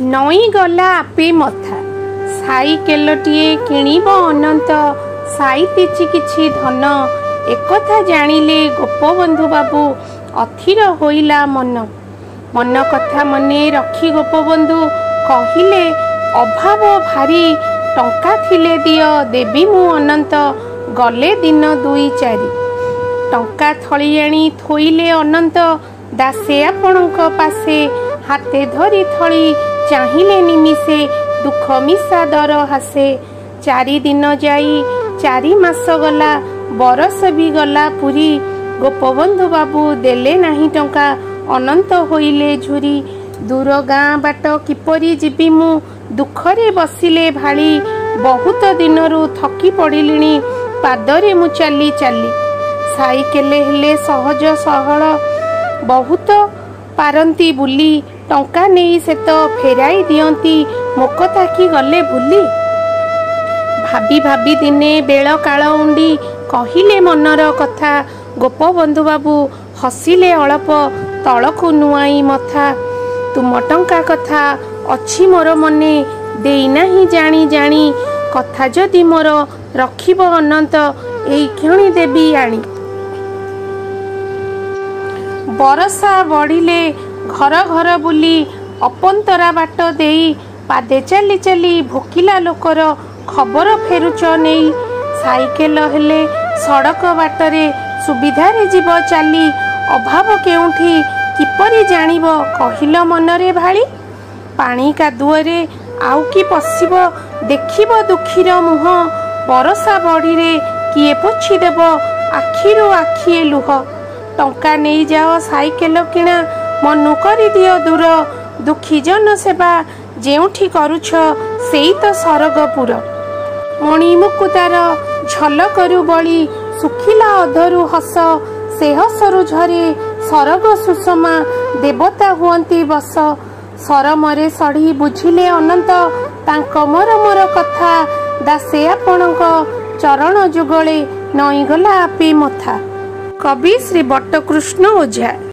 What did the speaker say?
ନଇଁଗଲା ଆପେ ମଥା। ସାଇକେଲଟିଏ କିଣିବ ଅନନ୍ତ, ସାଇତିଛି କିଛି ଧନ। ଏକଥା ଜାଣିଲେ ଗୋପବନ୍ଧୁ ବାବୁ, ଅଥିର ହୋଇଲା ମନ। ମନ କଥା ମନେ ରଖି ଗୋପବନ୍ଧୁ କହିଲେ, ଅଭାବ ଭାରି, ଟଙ୍କା ଥିଲେ ଦିଅ ଦେବି ମୁଁ ଅନନ୍ତ ଗଲେ ଦିନ ଦୁଇ ଚାରି। ଟଙ୍କା ଥଳି ଆଣି ଥୋଇଲେ ଅନନ୍ତ ଦାସେ ଆପଣଙ୍କ ପାଶେ। ହାତେ ଧରି ଥଳି ଚାହିଁଲେ ନିମିଷେ, ଦୁଃଖ ମିଶା ଦର ହାସେ। ଚାରିଦିନ ଯାଇ 4 ମାସ ଗଲା, ବରଷ ବି ଗଲା ପୁରି। ଗୋପବନ୍ଧୁ ବାବୁ ଦେଲେ ନାହିଁ ଟଙ୍କା, ଅନନ୍ତ ହୋଇଲେ ଝୁରି। ଦୂର ଗାଁ ବାଟ କିପରି ଯିବି ମୁଁ, ଦୁଃଖରେ ବସିଲେ ଭାଳି। ବହୁତ ଦିନରୁ ଥକି ପଡ଼ିଲିଣି ପାଦରେ ମୁଁ ଚାଲି ଚାଲି। ସାଇକେଲ ହେଲେ ସହଜ ସହଳ, ବହୁତ ପାରନ୍ତି ବୁଲି। ଟଙ୍କା ନେଇ ସେ ତ ଫେରାଇ ଦିଅନ୍ତି, ମୋ କଥା କି ଗଲେ ଭୁଲି? ଭାବି ଭାବି ଦିନେ ବେଳ କାଳ ଉଣ୍ଡି କହିଲେ ମନର କଥା। ଗୋପବନ୍ଧୁ ବାବୁ ହସିଲେ ଅଳପ, ତଳକୁ ନୁଆଇଁ ମଥା। ତୁମ ଟଙ୍କା କଥା ଅଛି ମୋର ମନେ, ଦେଇନାହିଁ ଜାଣି ଜାଣି। କଥା ଯଦି ମୋର ରଖିବ ଅନନ୍ତ, ଏଇ କ୍ଷଣି ଦେବି ଆଣି। ବରଷା ବଢ଼ିଲେ ଘର ଘର ବୁଲି, ଅପନ୍ତରା ବାଟ ଦେଇ ପାଦେ ଚାଲି ଚାଲି ଭୋକିଲା ଲୋକର ଖବର ଫେରୁଛ ନେଇ। ସାଇକେଲ ହେଲେ ସଡ଼କ ବାଟରେ ସୁବିଧାରେ ଯିବ ଚାଲି। ଅଭାବ କେଉଁଠି କିପରି ଜାଣିବ କହିଲ ମନରେ ଭାଳି? ପାଣି କାଦୁଅରେ ଆଉ କି ପଶିବ, ଦେଖିବ ଦୁଃଖୀର ମୁହଁ? ବରଷା ବଢ଼ିରେ କିଏ ପୋଛିଦେବ ଆଖିରୁ ଆଖିଏ ଲୁହ? ଟଙ୍କା ନେଇଯାଅ, ସାଇକେଲ କିଣା ମନୁ କରିଦିଅ ଦୂର। ଦୁଃଖୀ ଜନ ସେବା ଯେଉଁଠି କରୁଛ, ସେଇ ତ ସରଗପୁର। ମଣି ମୁକୁତାର ଝଲକରୁ ବଳି ଶୁଖିଲା ଅଧରୁ ହସ। ସେ ହସରୁ ଝରେ ସରଗ ସୁଷମା, ଦେବତା ହୁଅନ୍ତି ବଶ। ସରମରେ ସଢ଼ି ବୁଝିଲେ ଅନନ୍ତ ତାଙ୍କ ମରମର କଥା। ଦାସେ ଆପଣଙ୍କ ଚରଣ ଯୁଗଳେ ନଇଁଗଲା ଆପେ ମଥା। କବି ଶ୍ରୀ ବଟକୃଷ୍ଣ ଓଝା।